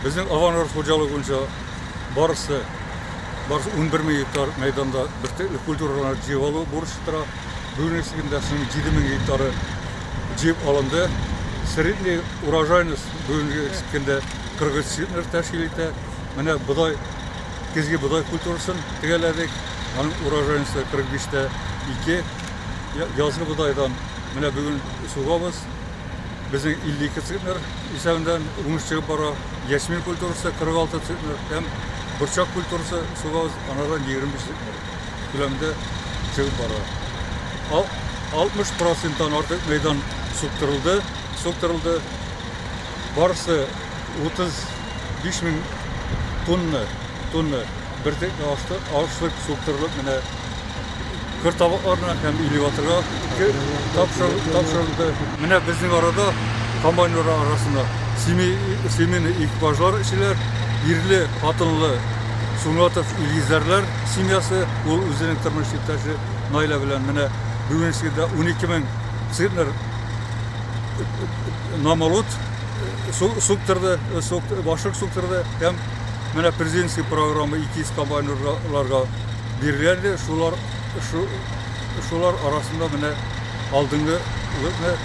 Безнең Авангард хуҗалыгы буенча барысы барысы 11 мең гектар мәйданда бөртекле культураларны җыеп алу бурычы тора. Бүгенге көндә шуның 7 мең гектары җыеп алынды. Средний урожайность бүгенге көндә 43 центнер тәшкил итә. Менә бодай, көзге бодай культурасын төгәлләдек. Аның урожайносте 45 тә 2. Язгы бодайдан менә бүген сугабыз. Безнең 52 центнер исәбеннән уңыш чыгып бара. Ячмень культурасы 46 центнер һәм борчак культурасы сугабыз, анардан 25 центнер күләмендә чыгып бара. 60 проценттан артык мәйдан суктырылды, суктырылды. Барысы 35 мең тонна, тонна бөртекле ашлык суктырылып, менә кыр табакларына һәм элеваторга тапшырылды. Менә безнең арада комбайнерлар арасында семейный экипажлар эшлиләр. Ирле, хатынлы Сунатов Илгизәрләр семьясы, ул үзенең тормыш иптәше Наилә белән менә бүгенге көндә 12 мең центнер намолот суктырды, башлык суктырды һәм менә президентский программа 200 комбайнерларга бирелгән иде. Шулар шулар арасында менә алдынгылыкны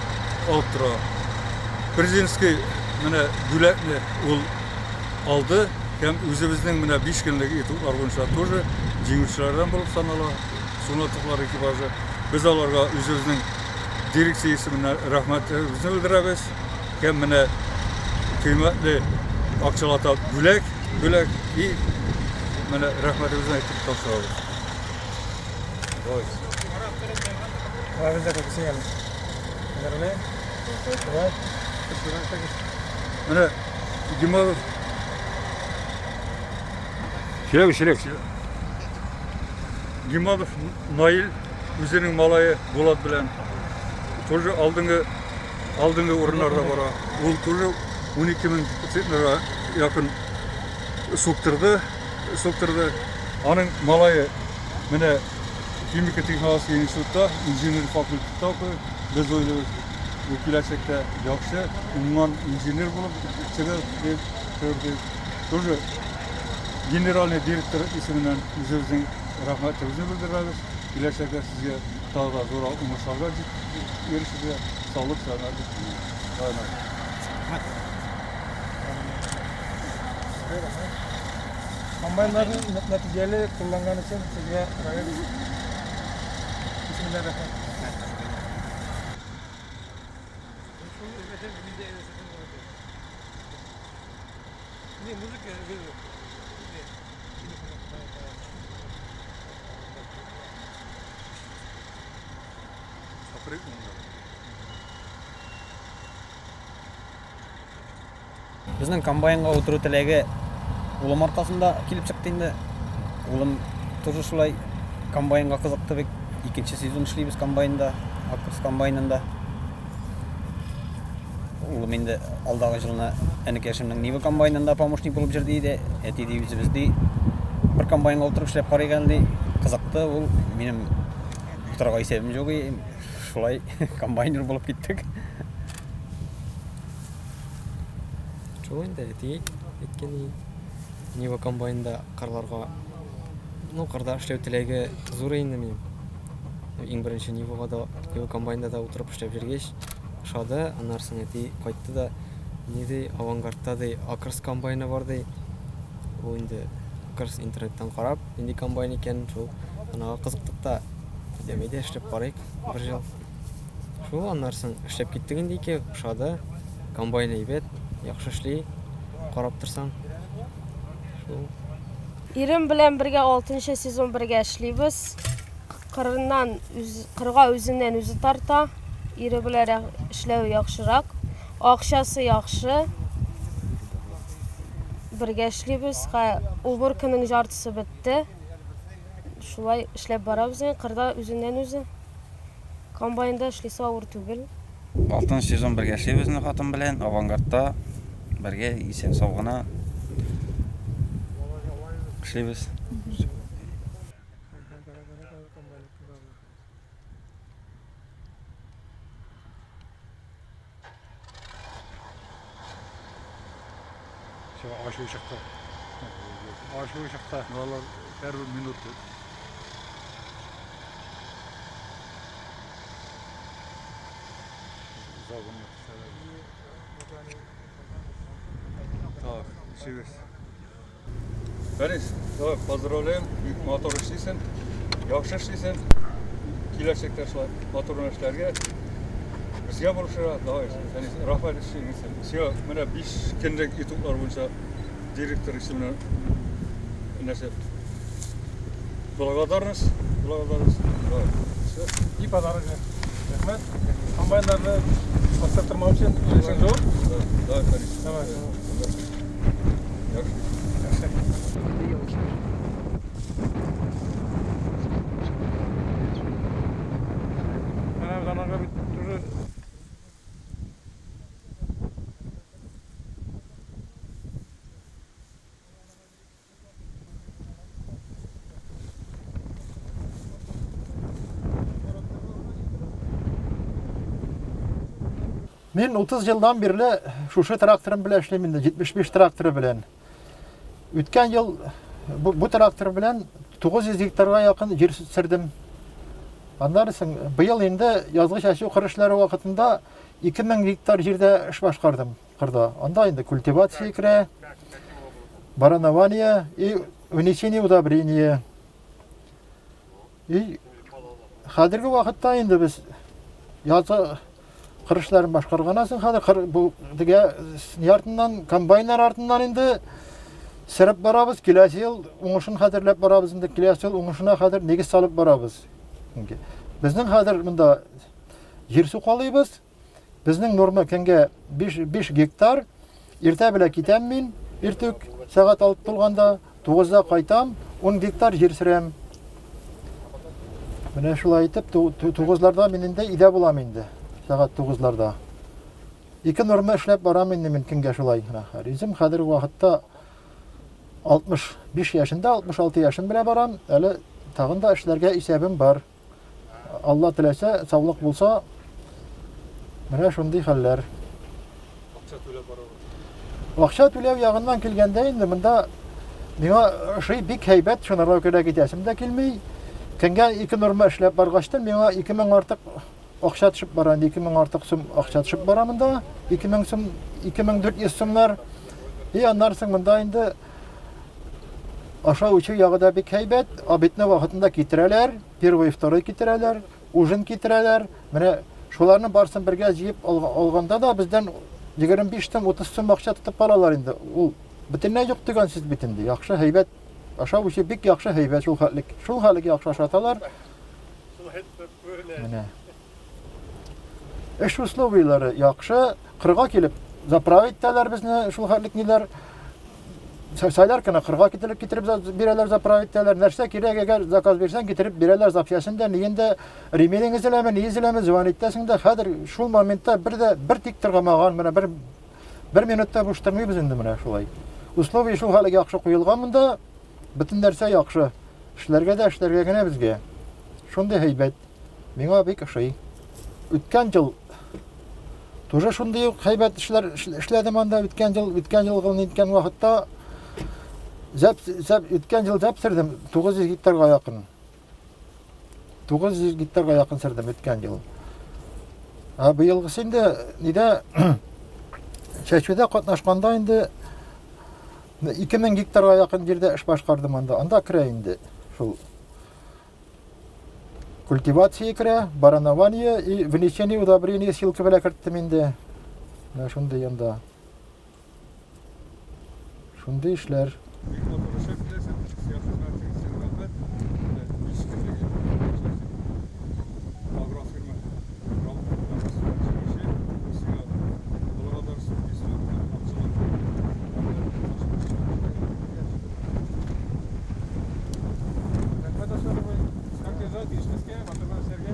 алып тора. Президентский менә бүләкне ул алды һәм үзебезнең менә 5 көнлек итоглар буенча тоже җиңүчеләрдән булып санала Сунатовлар экипажы. Без аларга үзебезнең дирекция исеменнән рәхмәтебезне белдерәбез. Һәм менә кыйммәтле акчалата бүләк, бүләк и менә рәхмәтебезне әйтеп тапшырабыз. Давайте. Менә Гималов. Сөйләгез, сөйләгез. Гималов Наил үзенең малае Булат белән тоже алдынгы алдынгы урыннарда бара. Ул тоже 12 мең центнерга якын суктырды, суктырды. Аның малае менә химика-технологический институтта, инженер факультетта укый. Без уйлыйбыз, бу киләчәктә яхшы, уңган инженер булып чыгыр дип, чыгыр дип. Тоже генеральный директор исеменнән үзебезнең рәхмәтебезне белдерәбез. Киләчәктә сезгә тагы да зуррак уңышларга ирешергә, саулык, сәламәтлек телим. Рәхмәт. Комбайннарны нәтиҗәле кулланган өчен сезгә район исеменнән рәхмәт. Не, музыка Безнең комбайнга утыру теләге улым аркасында килеп чыкты инде. Улым тоже шулай комбайнга кызыкты бик. Икенче сезон эшлибез комбайнда, Аккос комбайнында. Улым инде алдагы елны энекәшемнең Нива комбайнында помощник булып йөрде иде. Әти ди үзебез ди бер комбайнга утырып эшләп карыйк әле ди. Кызыкты ул. Минем утырырга исәбем юк и. Шулай комбайнер булып киттек. Шул инде әти әйткән Нива комбайнында кырларга, ну, кырда эшләү теләге зур инде минем. Иң беренче Нивага да, Нива комбайнда да утырып эшләп йөргәч, ошады. Аннары соң әти кайтты да, ни ди, Авангардта ди, Акрс комбайны бар ди. Ул инде Акрс интернеттан карап, нинди комбайн икән, шул анага кызыктык та, әйдә, әйдә эшләп карыйк бер ел. Шул аннары соң эшләп киттек инде икәү, ошады. Комбайн әйбәт, яхшы эшли, карап торсаң. Шул. Ирем белән бергә алтынчы сезон бергә эшлибез. Кырыннан үз, кырга үзеннән үзе тарта. Ире белән эшләү яхшырак. Акчасы яхшы. Бергә эшлибез. Ха, уборканың яртысы бетте. Шулай эшләп барабыз инде, кырда үзеннән үзе. Комбайнда эшлисе авыр түгел. Алтынчы сезон бергә эшлибез инде хатын белән, Авангардта бергә исән-сау гына эшлибез. Ачуы чыкты. Ачуы чыкты. Алар һәрбер минут. Загон Так, эшлибез. Фәрис, давай, поздравляем, бик матур эшлисең, яхшы эшлисең. Киләчәктә шулай матур гына эшләргә. Безгә булышырга, давай, Фәрис, рәхмәт эшләгән өчен. Сиңа менә 5 көнлек итоглар буенча директор исеменә нәрсә благодарность, благодарность. Давай. Все. И подарок. Рәхмәт. Комбайннарны бастырып тормау өчен өлешең зур. Да, давай, Фәрис. Давай. Яхшы. Менә без анарга бит тоже Мин 30 елдан бирле шушы тракторым белән эшлим инде, 75 тракторы белән. Үткән ел бу, бу трактор белән 900 гектарга якын җир сөрдем. Аннан соң быел инде язгы чәчү кыр эшләре вакытында 2000 гектар җирдә эш башкардым кырда. Анда инде культивация керә, баранование и внесение удобрения. И хәзерге вакытта инде без язгы кыр эшләрен башкарганнан соң хәзер кыр бу теге ни артыннан комбайннар артыннан инде сөреп барабыз. Киләсе ел уңышын хәзерләп барабыз инде. Киләсе ел уңышына хәзер нигез салып барабыз. Безнең хәзер монда җир сукалыйбыз. Безнең норма көнгә 5, 5 гектар. Иртә белә китәм мин, иртүк сәгать алып тулганда, 9-да кайтам, 10 гектар җир сөрәм. Менә шулай итеп, 9-ларда мин инде өйдә булам инде. Сәгать 9-ларда. Ике норма эшләп барам инде мин көнгә шулай. Үзем хәзерге вакытта 65 яшендә, 66 яшем белән барам. Әле тагын да эшләргә исәбем бар. Алла теләсә, саулык булса, менә шундый хәлләр. Акча түләп барабыз. Акча түләү ягыннан килгәндә инде монда миңа ошый бик һәйбәт, шунарга күрә китәсем дә килми. Көнгә ике норма эшләп баргачтын миңа 2000 артык акча төшеп бара, инде 2000 артык сум акча төшеп бара монда. 2000 сум, 2400 сумнар. И аннан соң монда инде ашау эчү ягы да бик һәйбәт. Обедны вакытында китерәләр, первый, второй китерәләр, ужин китерәләр. Менә шуларның барысын бергә җыеп алганда да бездән 25 сум, 30 сум акча тотып калалар инде. Ул бөтенләй юк дигән сүз бит инде. Яхшы, һәйбәт. Ашау эчү бик яхшы, һәйбәт шул хәтлек. Шул хәтлек яхшы ашаталар. Менә. Эш условияләре яхшы. Кырга килеп заправить итәләр безне, шул хәтлек ниләр. Солярканы кырга китереп китереп бирәләр, заправить итәләр. Нәрсә кирәк, әгәр заказ бирсәң, китереп бирәләр запчастен дә, ниен дә, ремень эзләме, ни эзләме, звонить итәсең дә. Хәзер шул моментта бер дә бер тик торгамаган, менә бер бер минутта буш тормыйбыз инде менә шулай. Условия шул хәлгә яхшы куелган монда. Бөтен нәрсә яхшы. Эшләргә дә эшләргә генә безгә. Шундый һәйбәт. Миңа бик ошый. Үткән ел тоже шундый ук һәйбәт эшләр эшләдем анда үткән ел, үткән елгы ниткән вакытта зәп, зәп, үткән ел зәп сөрдем 900 гектарга якын. 900 гектарга якын сөрдем үткән ел. Ә быелгысы инде нидә чәчүдә катнашканда инде 2000 гектарга якын җирдә эш башкардым анда. Анда керә инде шул культивация керә, баранование и внесение удобрения силка белән керттем инде. Менә шундый анда. Шундый эшләр. Бик матур эшләп киләсең, сиңа хезмәтең өчен рәхмәт. Биш көнлек агрофирма сиңа благодарность Рәхмәт, Аслан абый. Как дела? Килешмәскә, матур гына эшләргә.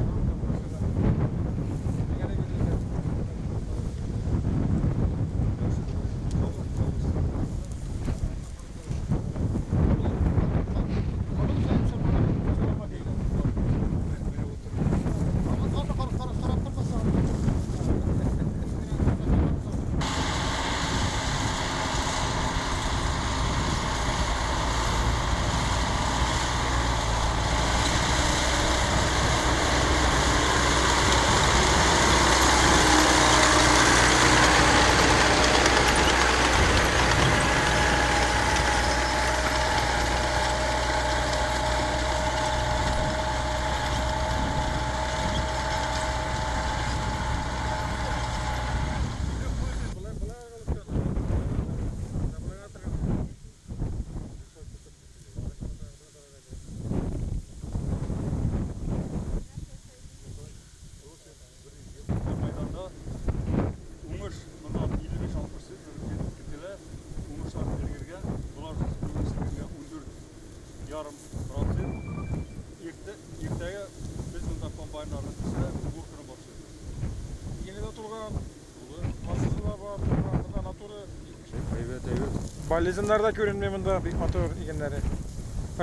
Болезньнар да күренми монда, бик матур игеннәре.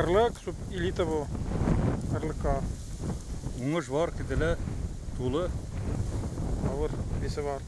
Орлык, суп элита бу. Орлыкка. Уңыш бар, көтелә, тулы. Авыр, весы бар.